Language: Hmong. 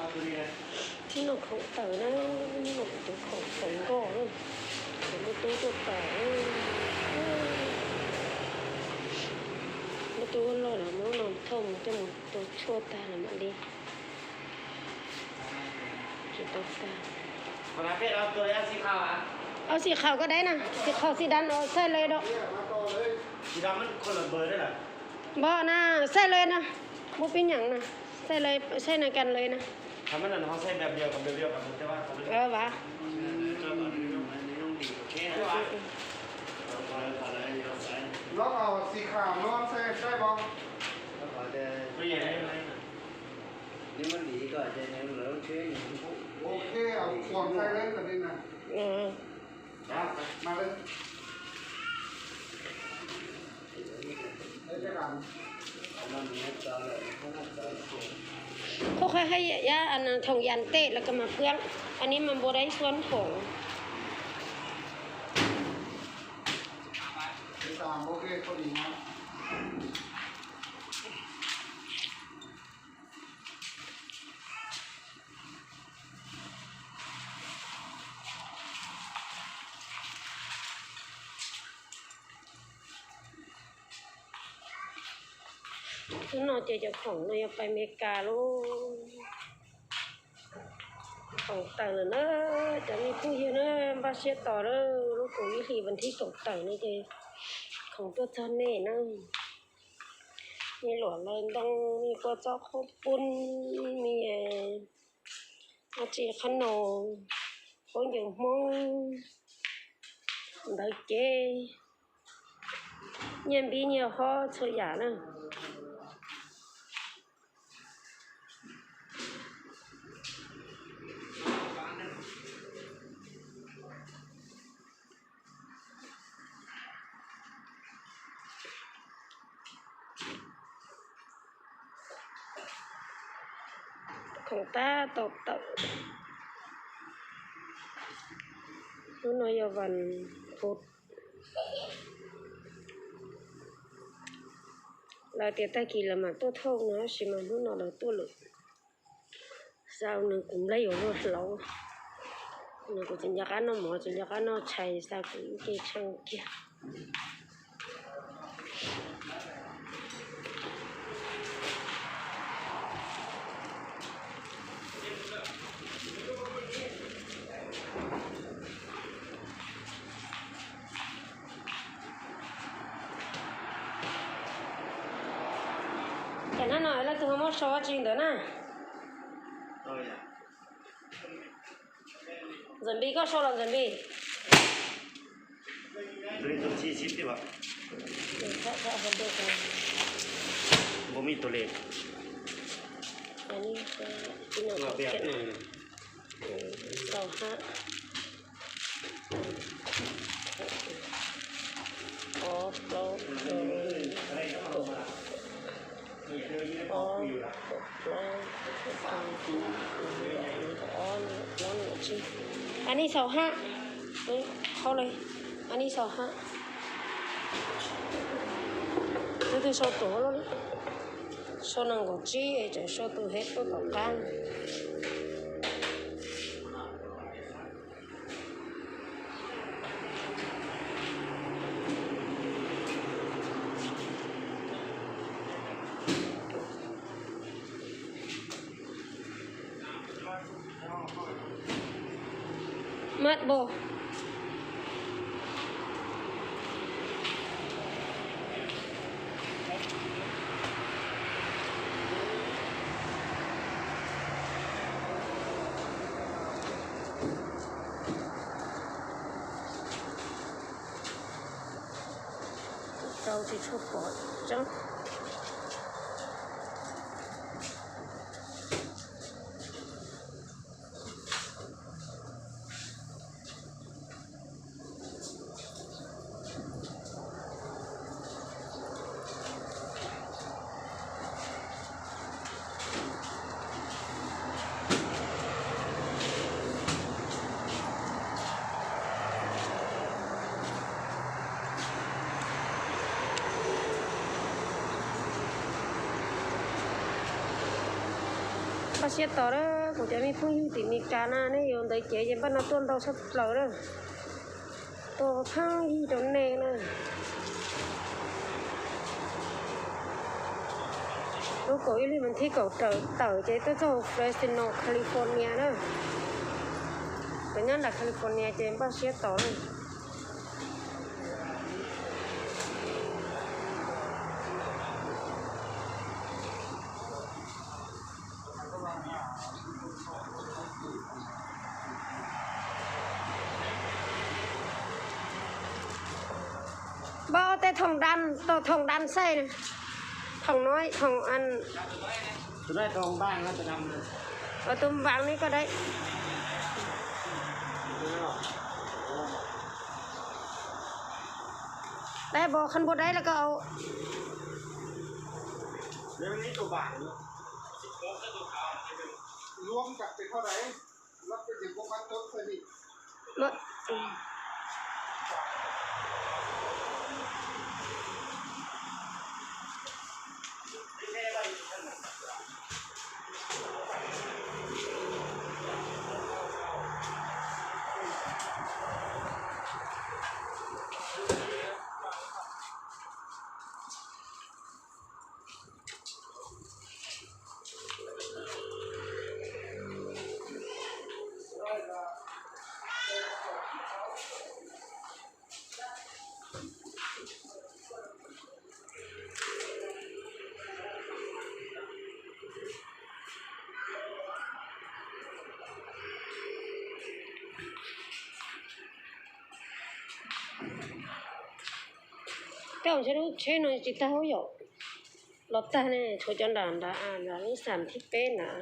Tib no khoom tawm na, no kuv tus khoom tawm nkoj na, kuv muaj tub tuaj tawm. Muaj tub loj lawm, muab no thauj mus coj mus tua tshuaj tag lawm mam li. Tsis tau tag. Ua xim khaum koj deb na, xim khaum xim dab no xaij lawm da. Npog na, xaij lawm na, muaj pib nyeem na, xaij lawm, xaij na kas lawm na. Vas. Khub kha haj yam thoom yas tej los koj mas pwb, an ni mas npua dab ib xuab thoom. Hnub no ces cov khoom no yuav pais Amelikas lauj. Khoom tawm lawm na, cov me phooj ywg na, npaj siab tos lawm, lub kaum ib hlis vas thib kaum tawm no ces khoom tuaj txog nej na. Me luam lawv ntoo, me kua txob qhaub poob, me dab tsi qhab no, khaub ncaws Hmoob, ntawv cev, nyiaj npib nyiaj hob txhua yam na. Khoom tab tom tawm. Hnub no yog vas phuv. Lawv tias tag kis lawv mam tuaj thauj no tab sis mas hnub no lawv tuaj lawm. Xav nws kuv nplaig yuav luag hlauv, nws kuv tsis nco qab noj mov tsis nco qab noj tshais, xav kuv ib ce tshee kiag. Ces nab no leej twg ho muab sau dab tsi ntawd na? Ntxawm Npis, koj sau los Ntxawm Npis. Sau hab. Ob, plaub, ob, plaub, ob, plaub, tsib. Anij sau hab. Hau le, anij sau hab. Leej twg sau tus hauv loj li? Sau nees nkaum tsib es tseem sau tus hauv tuaj tom qab. Mab bo. Rau tsis tshua pom tseeb. Npaj siab tos na, kuv cov me phooj ywg tim Meskas na, nej yuav ntawv cev ces npaj no tuaj ntau tshaj plaws na. Tuaj pheej yig rau nej na. Lub kaum ib hlis vas thib kaum tawm ces tuaj txog Fresno, California na. Kuv nyob nram California ces npaj siab tos na. Npaj ob tej thoom daj, thoom daj xaij na. Thoom no, thoom, tus npam ni koj dai. Dai bos khăn bos dai los koj au. Tej zaum lub tsheb no tsis tag hauj yom. Los tag ne, tshuav cov nram nram, nram lub xam thib peb nram.